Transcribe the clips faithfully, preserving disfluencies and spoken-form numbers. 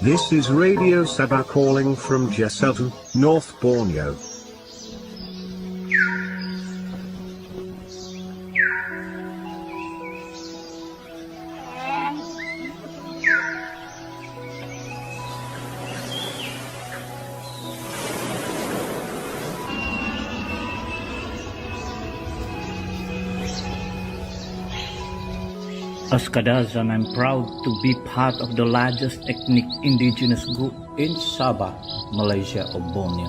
This is Radio Sabah calling from Jesselton, North Borneo. As Kadazan, I'm proud to be part of the largest ethnic indigenous group in Sabah, Malaysia, of Borneo.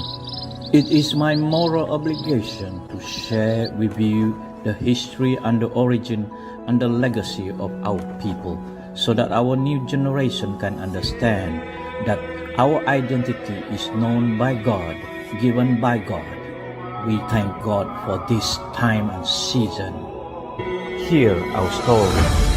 It is my moral obligation to share with you the history and the origin and the legacy of our people, so that our new generation can understand that our identity is known by God, given by God. We thank God for this time and season. Hear our story.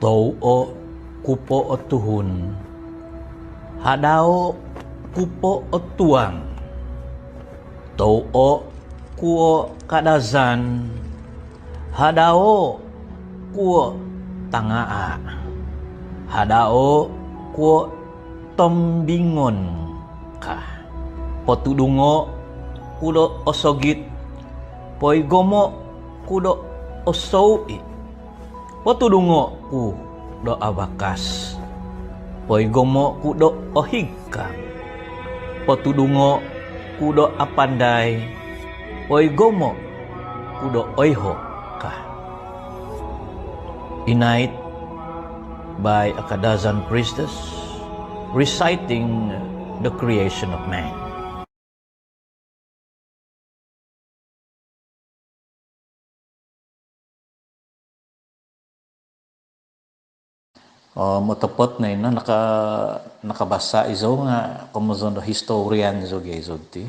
Tou'o ku po o tuhun. Hadao ku po o tuang. Tou'o ku o Kadazan. Hadao ku o Tangaa'. Hadao ku o Tombingon ka. Potudungo' ku do osogit, poigomo' ku do osou'i. Potudungo' ku do abakas, poigomo' ku do ohigkang. Potudungo' ku do apandai, poigomo' ku do oiho' ka. Inait by a Kadazan priestess reciting the creation of man. Om otopot no ino naka, nakabasa' izou nga' komozon do historian izou gia izou ti.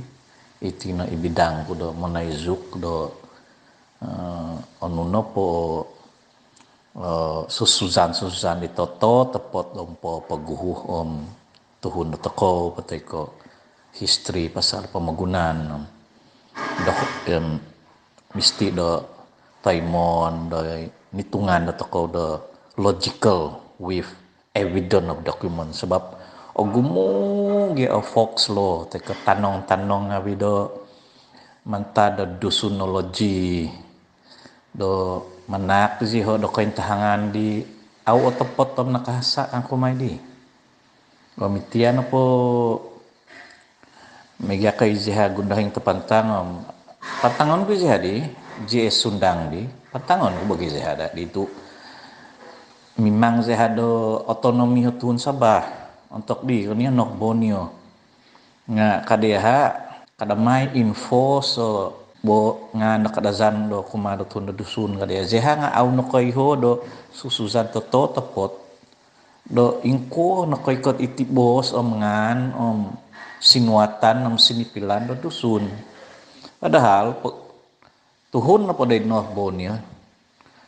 Iti no i bidang ku do monoizuk do, eh, onu nopo, eh, susuzan-susuzan di toto, topot om popoguhu om tuhun do tokou, po toi ko' history pasal pomogunan om do, em, misti do toimoon do nitungan do tokou do logical with evidence of document. Sabab ogumu' gia o folklore toi ko' tanong-tanong ngavi' do mantad do Dusunologi do manahak zioho' do kointahangan di au otopot om nakahasa' kangku mai di. Om iti nopo miaga' ko i ziha' gundohing topantang om pantangon ku i ziha' di, J S Sundang di, pantangon ku bagi ziha' daa di tu' mimang ziha' do otonomi o tuhun Sabah. Ontok di konio North Borneo nga' ka diaha', kada mai enforce o bo ngaan do Kadazan do kumaa do tuhun do Dusun ka diaha'. Ziha' nga' au nokoiho do susuzan totopot do ingkuo nokoikot iti boos om ngaan om sinuatan om sinipilan do Dusun. Padahal po, tuhun nopo do id North Borneo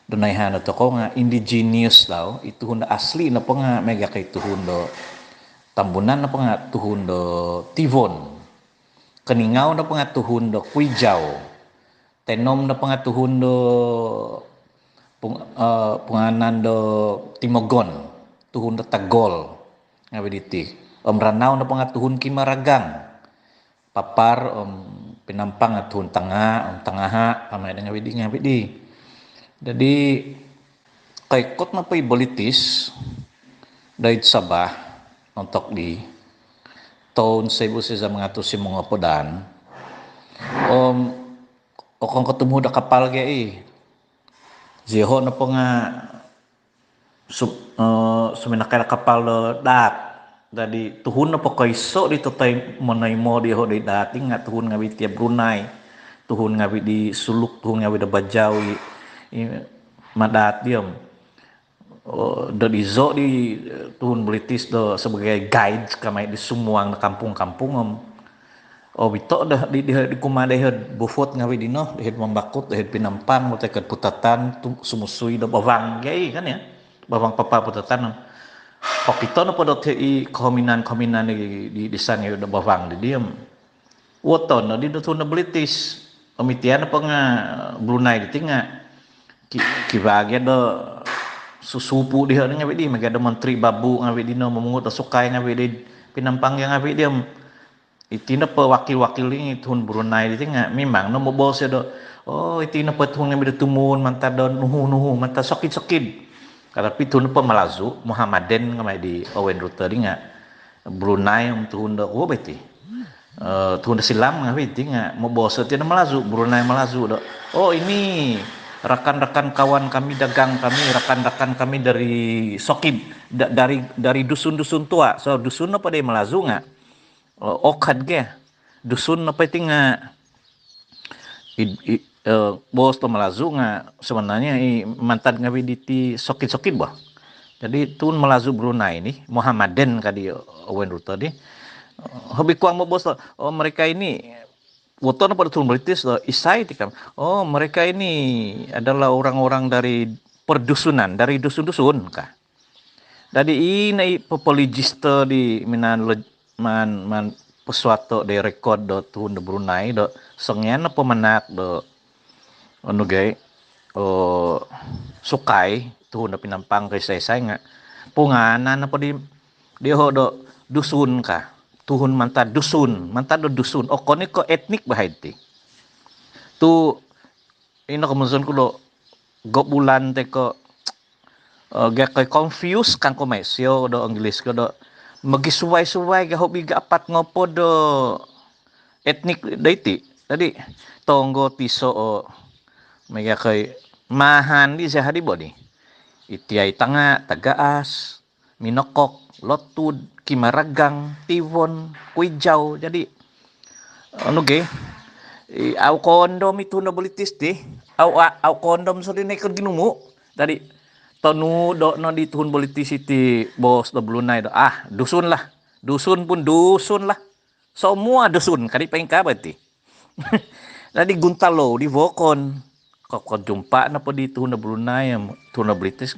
do naihaan do tokou nga' indigenous dau, i tuhun do asli nopo nga' miaga' ko i tuhun do Tambunan nopo nga' tuhun do Tivon. Keningau nopo nga' tuhun do Kuijau. Tenom nopo nga' tuhun do pung-, eh, pungaanan do Timogon, tuhun do Tagol ngawi' diti. Om Ranau nopo nga' tuhun Kimaragang. Papar om Pinampang nga' tuhun Tanga' om Tangaha', kamai do ngawi' di, ngawi' di. Jadi koikot nopo i British doid Sabah ontok di toun saibu sizam ngatus simo ngopodan. Om okon ko' tumuhud do kapal gia i. Ziho' nopo nga' su-, eh, suminakai do kapal do daat. Jadi tuhun nopo koiso' di totoi monoimo diho' di daat i nga' tuhun ngawi' ti Brunei, tuhun ngawi' di Suluk, tuhun ngawi' do Bajau i, i madaat diom. Oh, do dizo di, eh, tuhun British do sebagai guide kamai di sumuang do kampung-kampung om. Oh, bito' do di, di, di kumaa do hod Bufut ngawi' dino, do hod Mambakut, do hod Pinampang, do hod Putatan, tu-, sumusui do bawang gia i kan ya. Bawang Papar Putatan. Pokito nopo do ti i kohominan-kohominan di, di, di san ngawi' do bawang di diom. Woton no di do tuhun do British. Om iti nopo nga' Brunei diti nga' ki-, kivaa gia do susupu diho' ngawi' di, miaga' do Menteri Babu ngawi' dino, momungut do sukai ngawi' di Pinampang gia ngawi' di om. Iti nopo wakil-wakil di tuhun Brunei diti nga' mimang no moboos do, oh, iti nopo tuhun ngawi' do tumuun mantad do nuhu-nuhu, mantad sokid-sokid. Katapi tuhun nopo Malazu, Mohammaden kamai di Owen Rutter di nga' Brunei om tuhun do kuo bo iti. Eh, tuhun do Silam ngawi' ti nga' moboos ti do Malazu, Brunei Malazu do. Oh, ini rakan-rakan kawan kami, dagang kami, rakan-rakan kami dari Sokid, da-, dari, dari dusun-dusun tua. So, dusun nopo di Malazu nga', oh, okad ke. Dusun nopo ti nga' i, i, eh, boos do Malazu nga' sebenarnya i mantad ngawi' diti sokid-sokid bo. Jadi tuhun Malazu Brunei ni, Mohammaden ka di Owen Rutter di. Hobi kuang moboos do, oh, mereka ini, woton nopo do tuhun British do, isai ti kan. Oh, mereka ini adalah orang-orang dari perdusunan, dari dusun-dusun ka. Dadi ino i popoligister di minaan lo-, maan, maan posuato' di rekod do tuhun do Brunei do songian nopo manahak do onu gai, oh, sukai, tuhun do Pinampang ko isai-isai nga' pungaanan nopo di, diho' do Dusun ka. Tuhun mantad Dusun, mantad do Dusun. Okon i' ko' etnik bo haid ti. Tu ino komozon ku do gobulan te ko, eh, gia koi confuse kangku mai sio do English ko do mogisuwai-suwai gia hobi gia apat ngopod do etnik do iti. Jadi tonggo tiso o miaga' koi mahan di ziha' di bo di. Iti ai Tanga', Tagaas, Minokok, Lotud, Kimaragang, Tivon, Kuijau. Jadi onu gai, i, au kondom i tuhun do British ti. Au, a-, au kondom so di naikot ginumu. Jadi tonudo' no di tuhun British iti boos do Brunei do, ah, Dusun lah. Dusun pun Dusun lah. Semua Dusun, kadi paingkaa bo ti. Jadi guntalou di vokon. Ko-, kojumpa' nopo di tuhun do Brunei, tuhun do British.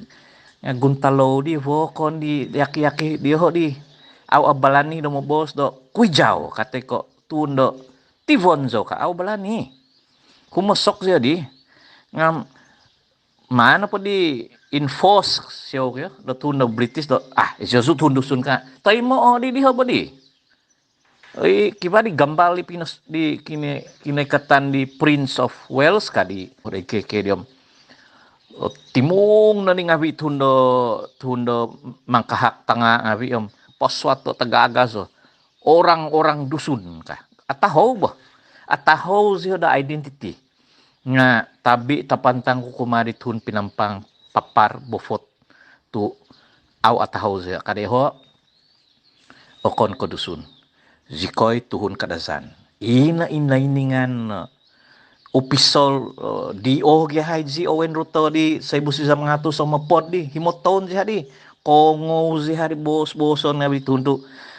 Nga' guntalou di vokon di yaki-yaki diho' di. Au abalani do moboos do Kuijau, ka toi ko' tuhun do Tivon zou ka, au abalani. Humosok sio di. Nga' maan nopo di enforce sio kio do tuhun do British do, ah, isio zou tuhun Dusun ka. Toimoo' di diho' bo di. Oi, kivaa di gambal di pinos-, di kine-, kinoikatan di Prince of Wales ka di, di K K diom. Timung no ni ngavi tuhun do, tuhun do mangkahak tanga ngavi om posuat do tagaagazo. Orang-orang Dusun ka. Atahou bo. Atahou zioho do identiti. Nga tabi tapantang ku kumaa di tuhun Pinampang Papar Bofot tu au atahou zioho. Ka dioho okon ko Dusun. Zikoi tuhun Kadazan. Ina ina iningan opisol D O gia hai zi Owen Ruto di saibu sizam ngatus om opod di himo toun zi hadi. Kongou zi hadi bos-boson ngavi tuhun tu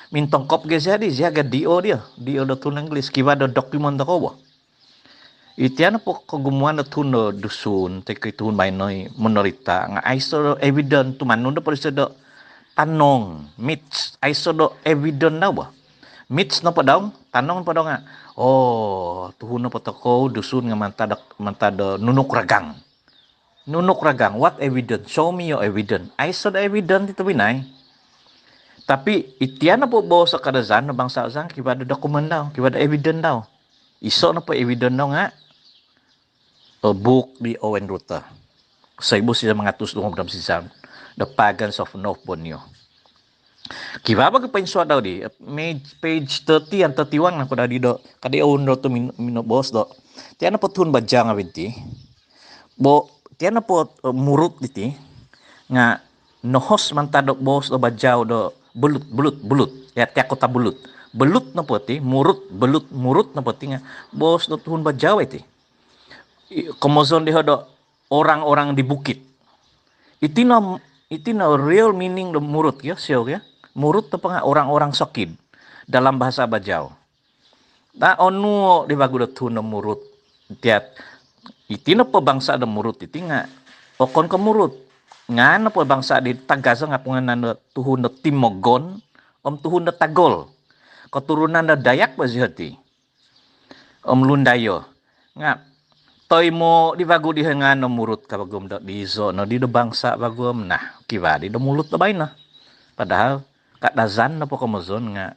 mintongkop gia zi hadi, zi haga D O dia. D O do tuhun Inggeris, kiva do dokumen tokou bo. Iti nopo kogumuan do tuhun do Dusun toi ko tuhun baino i monorita nga aiso do evidence, tumanud do podo iso do tanong, myths, aiso do evidence dau bo. Myths nopo dau, tanong nopo dau nga, oh, tuhun nopo tokou Dusun nga mantad do, mantad do Nunuk Ragang. Nunuk Ragang, what evidence? Show me your evidence. Aiso do evidence iti tobpinai. Tapi iti nopo boos do Kadazan do bangsa Zan, kiva do dokumen dau, kiva do evidence dau. Iso nopo evidence dau nga buuk di Owen Rutter, saibu sizam ngatus duo om sizam, The Pagans of North Borneo. Kiva bo ki poinsuat dau di page thirty and thirty-one nga ku dadi do, ka di Owen Rutter minoboos do tia nopo tuhun bajau ngavi ti bo, tia nopo Murut diti nga nohoos mantad do boos do bajau do Belut, Belut, Belut. Ya, tia kota Belut. Belut nopo ti, Murut, Belut, Murut nopo ti nga boos do tuhun bajau iti. Komozon dioho do orang-orang di bukit. Iti no, iti no real meaning do Murut kio, sio kio. Murut nopo nga orang-orang sokid dalam bahasa bajau. Na onuo di vagu do tuhun do Murut. Tia, iti nopo bangsa do Murut iti nga okon ko Murut. Ngaan nopo bangsa di tagazo nga pungaanan do tuhun do Timogon om tuhun do Tagol. Koturunan do Dayak bo zioho ti om Lundayo. Nga toimo di vagu dioho ngaan do Murut ka vagu om do dizo no di do bangsa vagu om, nah, kiva di do Mulut do baino. Padahal Kadazan nopo komozon nga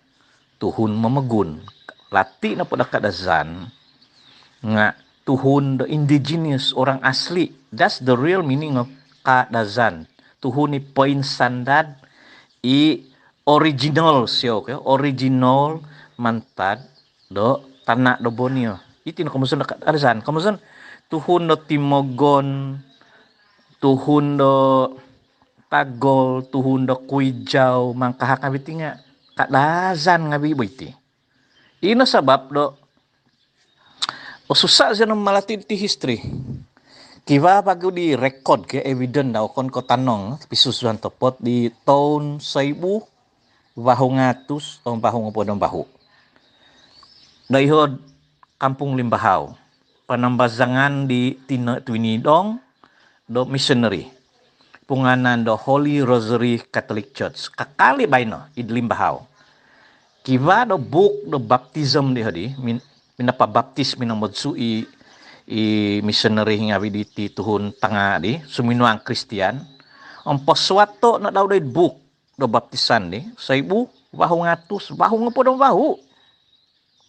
tuhun momogun. Lati nopo do Kadazan nga tuhun do indigenous, orang asli. That's the real meaning of Kadazan. Tuhun i poinsandad, i original sio kio, original mantad do tana do Borneo. Iti no komozon do Kadazan. Komozon tuhun do Timogon, tuhun do Tagol, tuhun do Kuijau, mangkahak ngavi ti nga Kadazan ngavi bo iti. Ino sabab do osusa zioho malati ti history. Kiva vagu di record kio, evidence dau, okon ko tanong, pisusuan topot di toun saibu vahu ngatus om vahu ngopod om vahu. Daiho Kampung Limbahau, panambazangan di tino, tuinidong do missionary, pungaanan do Holy Rosary Catholic Church. Kakal i baino id Limbahau. Kiva do buuk do baptism dioho di, min, minapabaptis, minomodsu i, i missionary ngavi diti tuhun tanga di, suminuang Kristian. Om posuato no dau doid buuk do baptisan di saibu vahu ngatus vahu ngopod om vahu.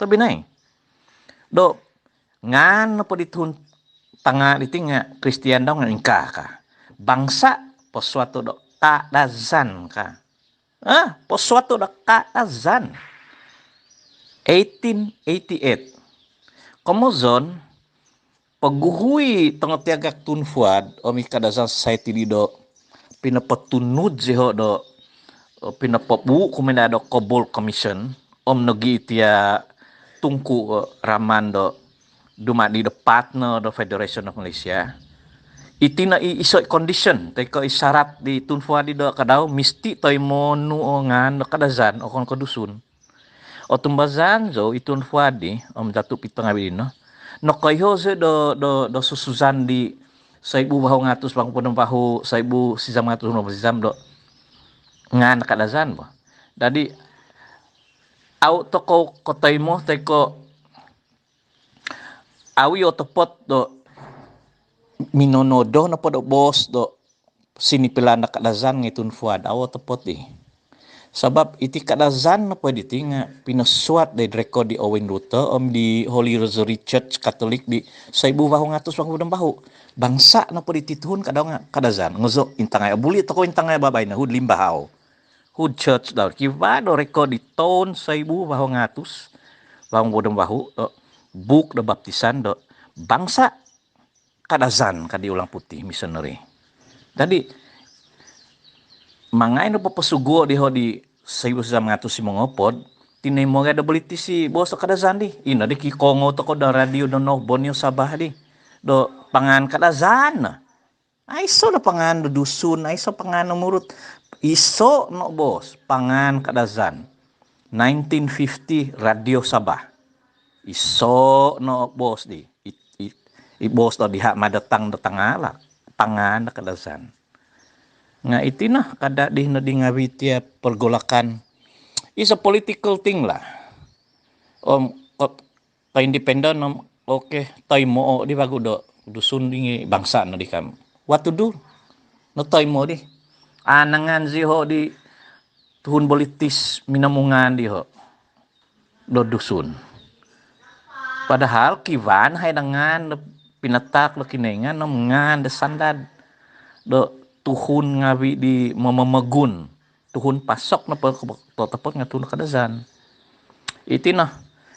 Tobpinai, do ngaan nopo di tuhun tanga diti nga Kristian dau nga ingkaa ka. Bangsa, posuato do Kadazan ka. Ah, posuato do Kadazan. Eighteen eighty-eight. Komozon, poguhui tongotiagak Tun Fuad om i Kadazan Society di do pinopotunud zioho do, pinopobuu kumaa do Kobor Commission om nogi tia Tunku Rahman do dumadi do partner do Federation of Malaysia. Iti no i iso i condition toi ko i syarat di Tun Fuad di do ka dau misti toimo nu o ngaan do Kadazan, okon ko Dusun. Otumbazaan zou i Tun Fuad di om Datuk Peter ngavi dino, nokoiho zou do, do, do susuzan di saibu vahu ngatus vahu ngopod om vahu, saibu sizam ngatus vahu ngopod om sizam do ngaan Kadazan bo. Dadi au tokou kotoimo toi ko au i otopot do minonodo nopo do boos do sinipilan do Kadazan ngai Tun Fuad, au otopot i. Sabab iti Kadazan nopo diti nga pinosuat doid rekod di Owen Rutter om di Holy Rosary Church Katolik di soibu vahu ngatus vahu dua vahu. Bangsa nopo diti tuhun kadau nga Kadazan. Ngozo intangai, buli tokou intangai babaino, hud Limbahau, hud church dau. Kivaa do rekod di toun soibu vahu ngatus vahu dua vahu do buk do baptisan do bangsa Kadazan, ka di Ulang Putih missionary. Jadi mangai no poposuguo diho di soibu sizam ngatus simo ngopod, tinoimo gia do British i boos do Kadazan di. Ino di kikongou tokou do radio do North Borneo Sabah di do pangaan Kadazan. Aiso do pangaan do Dusun, aiso pangaan do Murut. Iso no boos, pangaan Kadazan. Nineteen fifty Radio Sabah. Iso no boos di. I, i, i boos do diho madatang do tangaanak, pangaan do Kadazan. Nga iti no, kada di no di ngavi tia pergolakan. It's a political thing lah. Om ko, ko independent om, okey, toimoo di vagu do Dusun di nga bangsa no di kam. What to do? No toimoo di. Anangan ziho di tuhun British, minamungaan diho do Dusun. Padahal kivaa no hai do ngaan do pinataak do Kinoingan om ngaan do sandad do tuhun ngavi di momomogun, tuhun pasok nopo totopot nga tuhun Kadazan. Iti no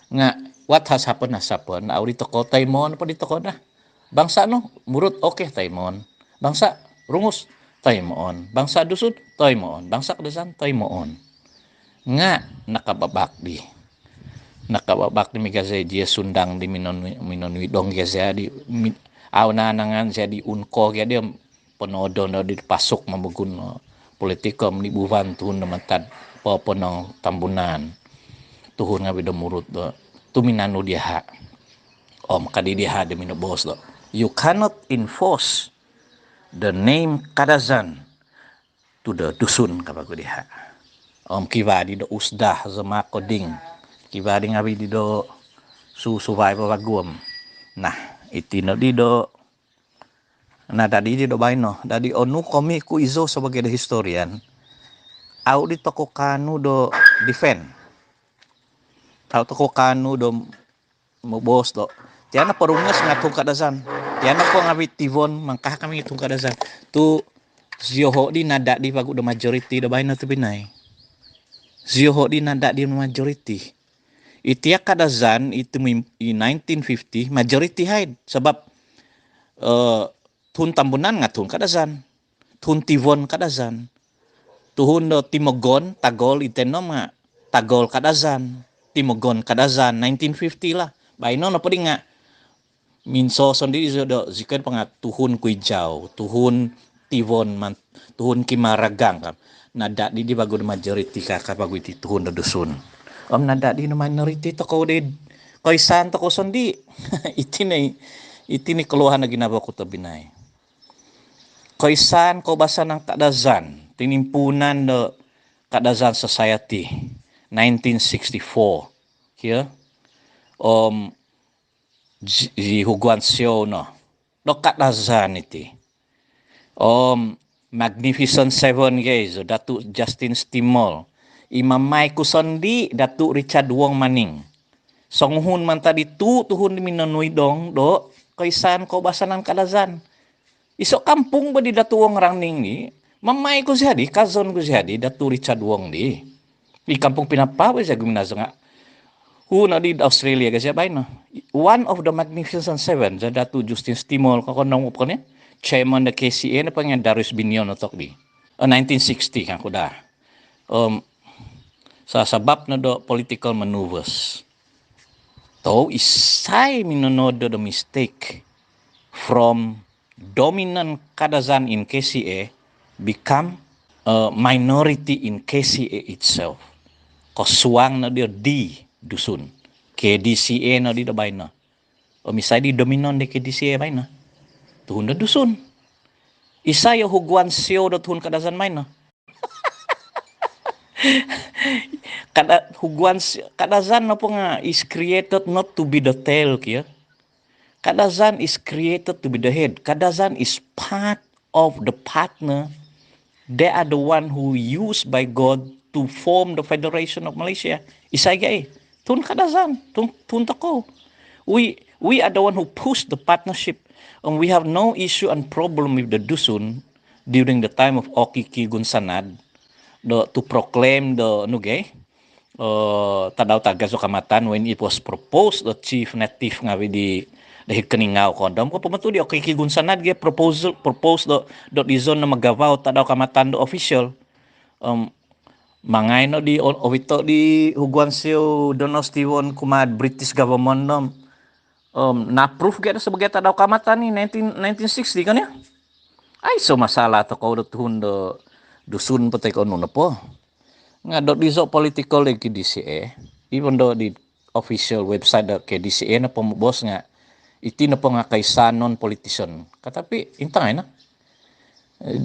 nga what has happened has happened. Au di tokou toimoon po di tokou dah. Bangsa no Murut, okey, toimoon. Bangsa Rungus, toimoon. Bangsa Dusun, toimoon. Bangsa Kadazan, toimoon. Nga nakababak di. Nakababak di miaga zia sundang di Minonui, Minonui dong gia zia di, mi, au nanangan zia di unko gia di, ponodon do di pasuk momogun no politiko minibuvan tuhun do mantad poponong Tambunan. Tuhun ngavi do Murut do tuminanud diaha. Om kadi diaha do minoboos do, you cannot enforce the name Kadazan to the Dusun, ka vagu diaha. Om kivaa di do USDA, Zema Koding. Kivaa di ngavi di do su-, survive vagu om. Nah, iti no di do nadadi di do baino. Dadi onu komi ku izo sebagai do historian, au di tokou kaanu do defend. Au tokou kaanu do moboos do, tia no po Rungus nga tuhun Kadazan. Tia no po ngavi Tivon, mangkaha kami nga tuhun Kadazan. Tu zioho di nadadi vagu do majoriti do baino tobpinai. Zioho di nadadi majoriti. Iti Kadazan, iti mi-, i nineteen fifty, majoriti haid. Sabab, eh, tuhun Tambunan nga tuhun Kadazan. Tuhun Tivon Kadazan. Tuhun do Timogon, Tagol, iti no nga Tagol Kadazan. Timogon Kadazan, nineteen fifty lah. Baino nopo di nga minsoson di izo do, zikoi po nga tuhun Kuijau, tuhun Tivon, man, tuhun Kimaragang kan. Nadadi di vagu do majoriti ka, ka vagu iti tuhun do Dusun. Om nadadi no minoriti tokou di. Koisaan tokou sondii. Iti no, iti no koluahan do ginavo ku tobpinai. Koisaan Koubasanan Kadazan, tinimpuunan do Kadazan Society, nineteen sixty-four. Kio? Om zi-, zi Huguan Siou no do Kadazan iti. Om Magnificent Seven gia izo, Datuk Justin Stimol. I mamai ku sondii, Datuk Richard Wong Maning. Songuhun mantad di tu-, tuhun di Minonui dong do Koisaan Koubasanan Kadazan. Iso kampung bo di Datuk Wong Rangning di. Mamai ku zi hadi, cousin ku zi hadi, Datuk Richard Wong di. I kampung Pinapau zi guminazo nga. Hu no di Australia ga zi baino. One of the Magnificent Seven, zi Datuk Justin Stimol, ka kondong upo ni. Chairman do K C A no pangan Darius Binion otok di. Oh, nineteen sixty kan kuda. Um, sa-, sabab no do political maneuvers. Tou isai minonodo do mistake from dominant Kadazan in K C A become a minority in K C A itself. Kosuang no dio di Dusun. K D C A no di do baino. Om isai di dominant di K D C A baino? Tuhun do Dusun. Isai o Huguan Siou do tuhun Kadazan baino? Kada-, Huguan Si-, Kadazan nopo nga is created not to be the tail, kio. Kadazan is created to be the head. Kadazan is part of the partner. They are the one who used by God to form the Federation of Malaysia. Isai gia i? Tuhun Kadazan, tuhun, tuhun tokou. We, we are the one who pushed the partnership. And we have no issue and problem with the Dusun during the time of Okiki Gunsanad, the, to proclaim the, nu gia, uh, Tadau Tagas do Kaamatan when it was proposed the chief native ngawi di, di Keningau kondom. Ko pomotu di Okiki Gunsanad gia proposal, propose do, do dizon no magavau Tadau Kaamatan do official. Um, mangai no di o-, ovito di Huguan Siou Donald Stephens kumaa British government no. Um, na-approve gia do sebagai Tadau Kaamatan ni nineteen, nineteen sixty kan ya? Aiso masalah tokou do tuhun do Dusun po toi ko nu nopo. Nga do dizo political di K D C A, even though di official website do K D C A nopo moboos nga iti nopo nga kaisanon politician. Katapi intangai no.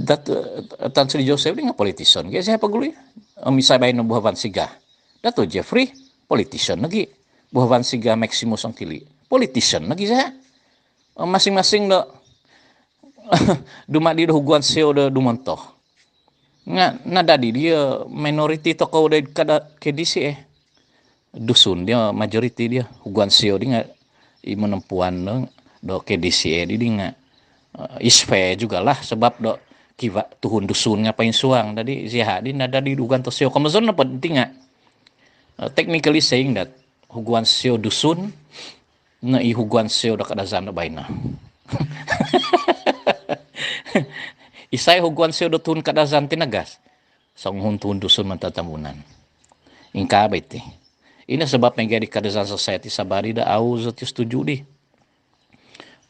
Datuk, eh, Tan Sri Joseph di nga politician gia zi poguhui. Om isai baino Buhavan Siga? Datuk Jeffrey, politician nogi. Buhavan Siga Maximus Ongkili, politician nogi zi. Om masing-masing do dumadi do Huguan Siou do dumonto. Nga nadadi dia minoriti tokou do kada K D C A. Dusun dia majoriti dia. Huguan Siou di nga i monompuan do, do K D C A di, di nga, eh, is fair jugalah sebab do kiwaa tuhun Dusun nga poinsuang. Dadi zi di nadadi do Huguan Siou. Komozon nopo di nga, eh, technically saying that Huguan Siou Dusun no i Huguan Siou do Kadazan do baino. Isai Huguan Siou do tuhun Kadazan tinagas? Songuhun tuhun Dusun mantad Tambunan. Ingkaa bo iti. Ino sebab miaga di Kadazan Society Sabah di do au zou setuju di.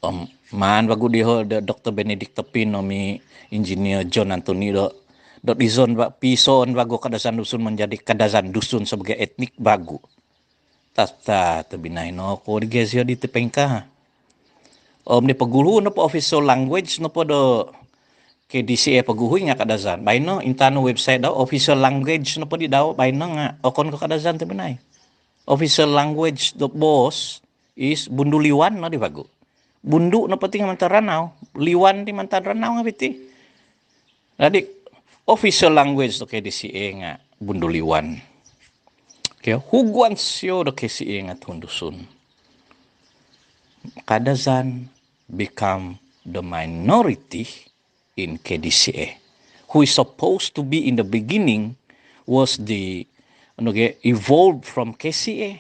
Om maan vagu diho do Doktor Benedict Topin om i Engineer John Anthony do, do dizon ba, pisoon vagu Kadazan Dusun menjadi Kadazan Dusun sebagai etnik vagu. Tata tobpinai, nokuo di gia sio di topingkaa. Om di poguhu nopo official language nopo do K D C A poguhu nga Kadazan. Baino intangai website dau, official language nopo di dau baino nga okon ko Kadazan tobpinai. Official language do boos is Bundu Liwan no di vagu. Bundu nopo ti nga mantad Ranau, Liwan di mantad Ranau ngawi ti. Dadi official language do K D C A nga Bundu Liwan. Okay, Huguan Siou do K C A nga tuhun Dusun. Kadazan become the minority in K D C A, who is supposed to be in the beginning was the, ano ge, evolved from K C A.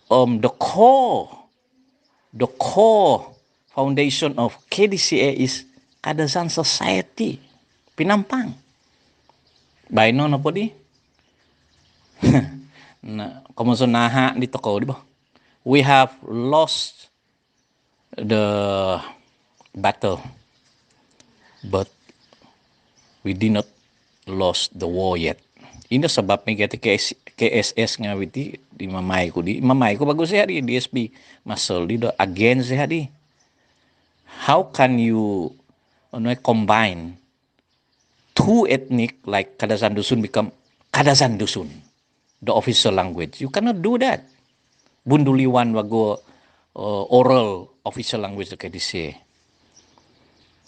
Um, the core, the core foundation of K D C A is Kadazan Society Penampang. Baino nopo di? Na, komozon naha di tokou di bo. We have lost the battle, but we did not lost the war yet. Ino sabab miaga ti K S, K S S ngawi ti di mamai ku di, mamai ku vagu zi di, D S P Marshall di do against zi di. How can you, you know, combine two ethnic like Kadazan Dusun become Kadazan Dusun, the official language? You cannot do that. Bundu Liwan vagu, uh, oral official language do K D C A.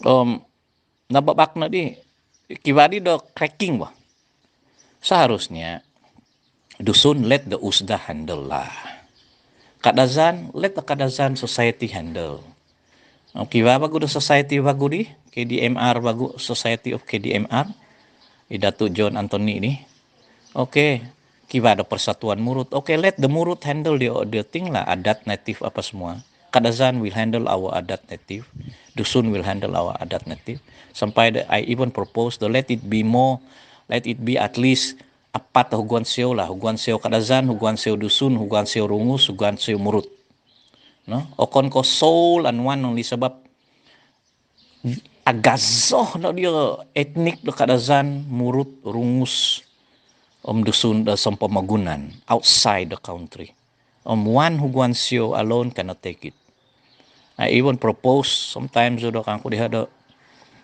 Um, nababak no di, kiwaa di do cracking bo. Seharusnya Dusun let the USDA handle lah. Kadazan, let the Kadazan Society handle. Om kiwaa vagu do society vagu di, K D M R vagu, Society of K D M R, i Datuk John Anthony di. Okay, kiwaa do Persatuan Murut. Okay, let the Murut handle the, the thing lah, adat native apa semua. Kadazan will handle our adat native. Dusun will handle our adat native. Sampai the, I even propose the let it be more, let it be at least apat Huguan Siou lah. Huguan Siou Kadazan, Huguan Siou Dusun, Huguan Siou Rungus, Huguan Siou Murut. No, okon ko sole and one only sabab agazo no dia etnik do Kadazan, Murut, Rungus om Dusun do sompomogunan outside the country. Om one Huguan Siou alone cannot take it. I even propose sometimes do kangku diho do,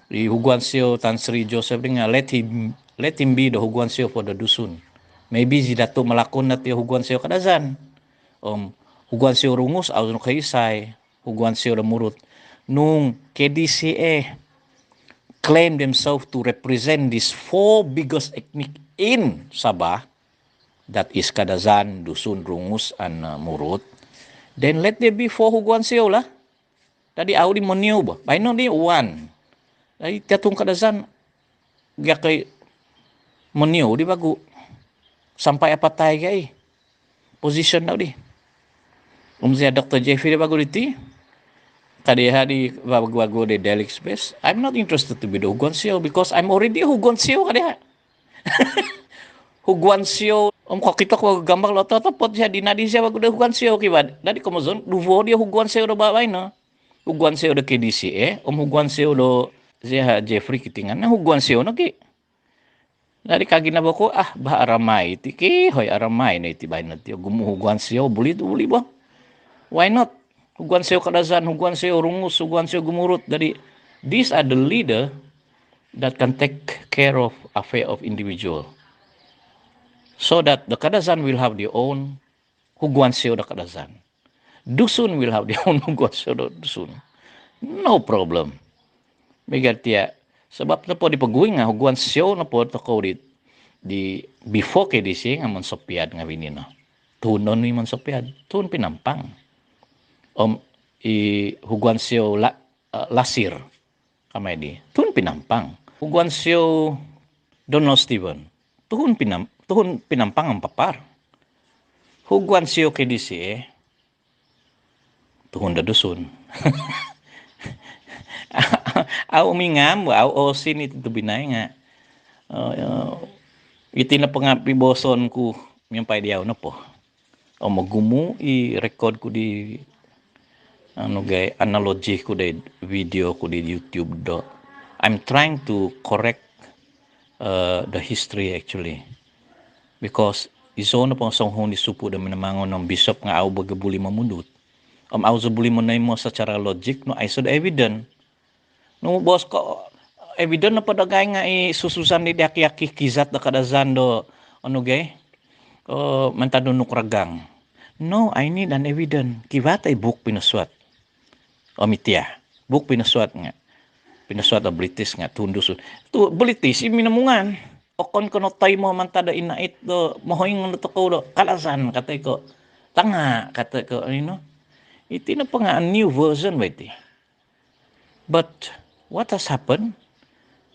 di Huguan Siou Tan Sri Joseph di nga let him, let him be the Huguan Siou for the Dusun. Maybe zi Datuk Malakun dati Huguan Siou Kadazan. Om Huguan Siou Rungus au no kaisai, Huguan Siou do Murut. Nung K D C A claim themselves to represent these four biggest ethnic in Sabah, that is Kadazan, Dusun, Rungus, and uh, Murut, then let there be four Huguan Siou lah. Dadi au di moniu bo. Baino di one. Dadi tiatung Kadazan gia koi moniu di bagu. Sampai apatai gai. Position dau di. Om zi Doktor Jeffrey di bagu diti. Kadi ha di bagu-bagu di Delix base. I'm not interested to be the Huguan Siou because I'm already a Huguan Siou kadi ha. Huguan Siou, om kokito ko gambar lo totopot zi di nadi zi bagu di Huguan Siou kiwad. Dadi komozon, duvo di Huguan Siou do babaino. Huguan Siou do K D C A, om Huguan Siou do zi Jeffrey Kitingan. Na Huguan Siou no ki. Dadi kagi na boko, ah, bah aramai ti ki, hoi aramai no iti baino ti. Gumu Huguan Siou, buli tu buli bo. Why not? Huguan Siou Kadazan, Huguan Siou Rungus, Huguan Siou Gumurut. Dadi, these are the leader that can take care of affair of individual. So that the Kadazan will have their own Huguan Siou do Kadazan. Dusun will have their own Huguan Siou do Dusun. No problem. Miagal tia, sabab nopo di poguing nga Huguan Siou nopo tokou di, di before K D C nga Monsopiad nga winino. Tuhun onu i Monsopiad, tuhun Pinampang. Om i Huguan Siou la, uh, Lasir. Kamai di. Tuhun Pinampang. Huguan Siou Donald Stephens. Tuhun Pinam, tuhun Pinampang om Papar. Huguan Siou K D C A. Tuhun do Dusun. Au mingam, au osin iti tobpinai nga. Uh, iti no pongapi boson ku miampai diau nopo. Om ogumu i record ku di anu gai analogi ku di video ku di YouTube do. I'm trying to correct uh, the history actually. Because iso no pong songhun di supu do minamangun om bishop nga au baga buli mamudut. Om au zo buli manaimo secara logik no aiso do evidence. Nu bos ko evidence apa do gai nga i sususan di diaki-aki kizat do Kadazan do anu gai. Uh, mantad do Nukuragang. No, I need an evidence. Kiwat ai buk pinosuat. Om itia. Buk pinosuat nga. Pinosuat do British nga tuhun Dusun. Tu British i minamungan. Okon ko no toimo mantad do inait do mohoing do tokou do Kadazan kato ko. Tanga kato ko ino. Iti no panga new version ba iti. But what has happened?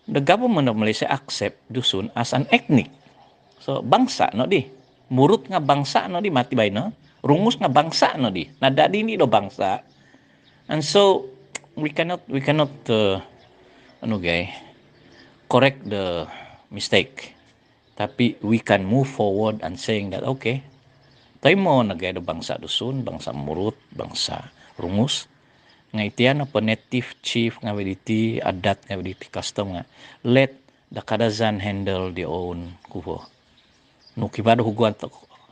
The government of Malaysia accept Dusun as an ethnic. So bangsa no di. Murut nga bangsa no di mati baino. Rungus nga bangsa no di. Nadadi ni do bangsa. And so we cannot we cannot uh, anu gai correct the mistake. Tapi we can move forward and saying that okay, toimo no gai do bangsa Dusun, bangsa Murut, bangsa Rungus. Nga itia no po native chief nga wi diti, adat nga wi diti, custom nga. Let the Kadazan handle their own kuvo. Nu kiwat do Huguan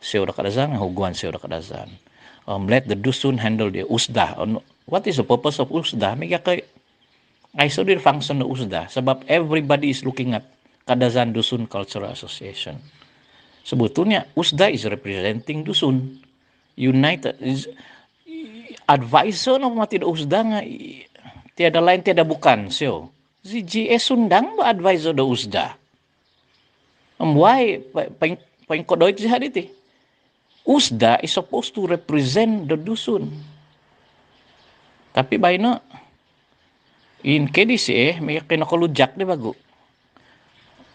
Siou do Kadazan nga Huguan Siou do Kadazan. Um, let the Dusun handle the USDA. What is the purpose of USDA? Miagal gai aiso di function do USDA. Sabab everybody is looking at Kadazan Dusun Cultural Association. Sebetulnya USDA is representing Dusun. United is advisor no mati do USDA nga tiada lain tiada bukan sio. Zi G A Sundang ba advisor do USDA. Om why paingkodoit zi hadi ti. USDA is supposed to represent the Dusun. Tapi baino in K D C A, miagal kinokolujak di bagu.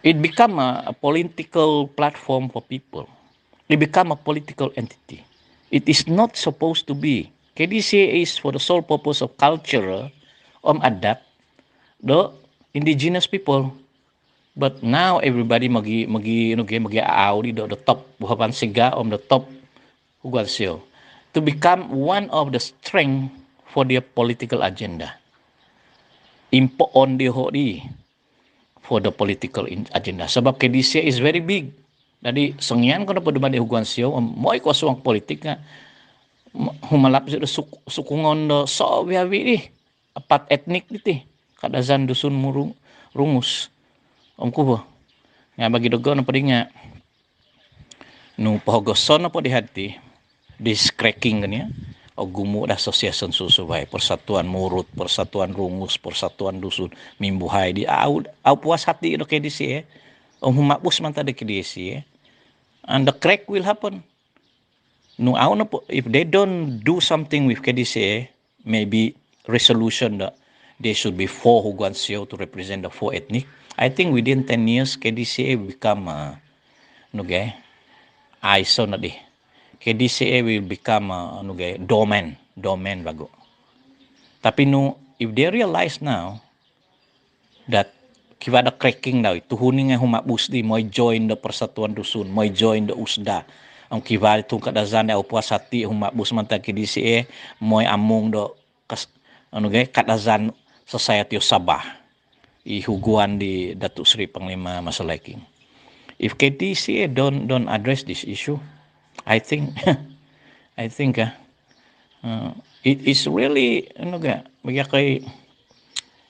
It become a, a political platform for people. It become a political entity. It is not supposed to be. K D C A is for the sole purpose of culture om adat do indigenous people. But now everybody magi magi you know, magi au di do the top buhapan siga om the top Huguan Siou to become one of the strength for their political agenda. Impoon di ho di for the political agenda. Sebab K D C A is very big. Jadi sengian ko nopo dumadi Huguan Siou om moi ko suang politik nga humalap si do sukungon do so biawi di. Apat etnik diti. Kadazan, Dusun, Murung, Rungus. Om kubo. Nga bagi dogo no podi nga nu pohogoson no podi hati. This cracking kan ya. Ogumu' do association susuvai, Persatuan Murut, Persatuan Rungus, Persatuan Dusun, mimbuhai di au, au puas hati do K D C A. Om humabus mantad do K D C A. And the crack will happen. Nu au nopo, if they don't do something with K D C A, maybe resolution that there should be four Huguan Siou to represent the four ethnic. I think within ten years, K D C A will become, uh, nu ge, aiso no di. K D C A will become, uh, nu ge, dormant, dormant vagu. Tapi nu, if they realize now that kivaa do cracking dau, tuhun i ngai humabus di, moi join do Persatuan Dusun, moi join do USDA. Om kivaa di tuhun Kadazan di au puas hati humabus mantad K D C A, moi amung do kas-, anu ge, Kadazan Society of Sabah. I huguan di Datuk Seri Panglima Marcel Leiking. If K D C A don't, don't address this issue, I think, I think, ah, uh, it is really, anu ga, bagi kai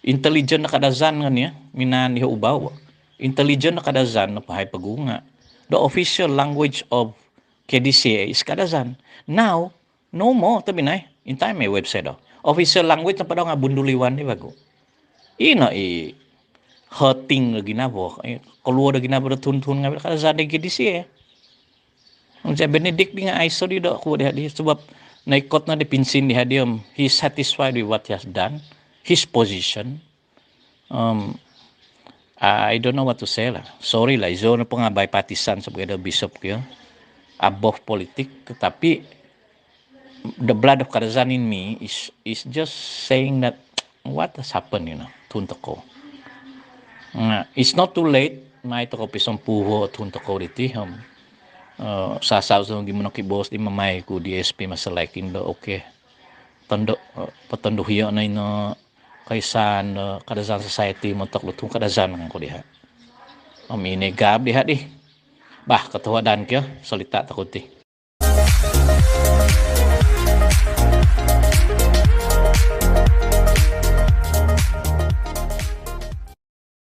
intelijen do Kadazan kan ya, minaan di ubau. Intelijen do Kadazan no pahai pagunga. The official language of K D C A is Kadazan. Now, no more, tapi nai, intai mai website do. Official language nopo do nga Bunduliwan di vagu. Ino i hurting do ginavo, eh, keluar do ginavo do tuhun-tuhun ngaavi' Kadazan di K D C A. Ong Benedict di nga aiso di do kuo di hadi, sebab naikot no di pinsin di hadi, um, he's satisfied with what he has done, his position. Um, I don't know what to say lah. Sorry lah, izou nopo nga bipartisan sebagai the bishop kio. Above politik, tetapi the blood of Kadazan in me is, is just saying that what has happened, you know, tuhun tokou. Nah, it's not too late, mai tokou pisompuho tuhun tokou diti, um, uh, sasau so gimana ki bos di mamai ku di S P Marcel Leiking do, okay. Tondo, uh, potonduhio no ino Koisaan do Kadazan Society montok do tuhun Kadazan ngangku diha. Om ino i gaab diha di. Bah, kotohuadan kio, solita tokou ti.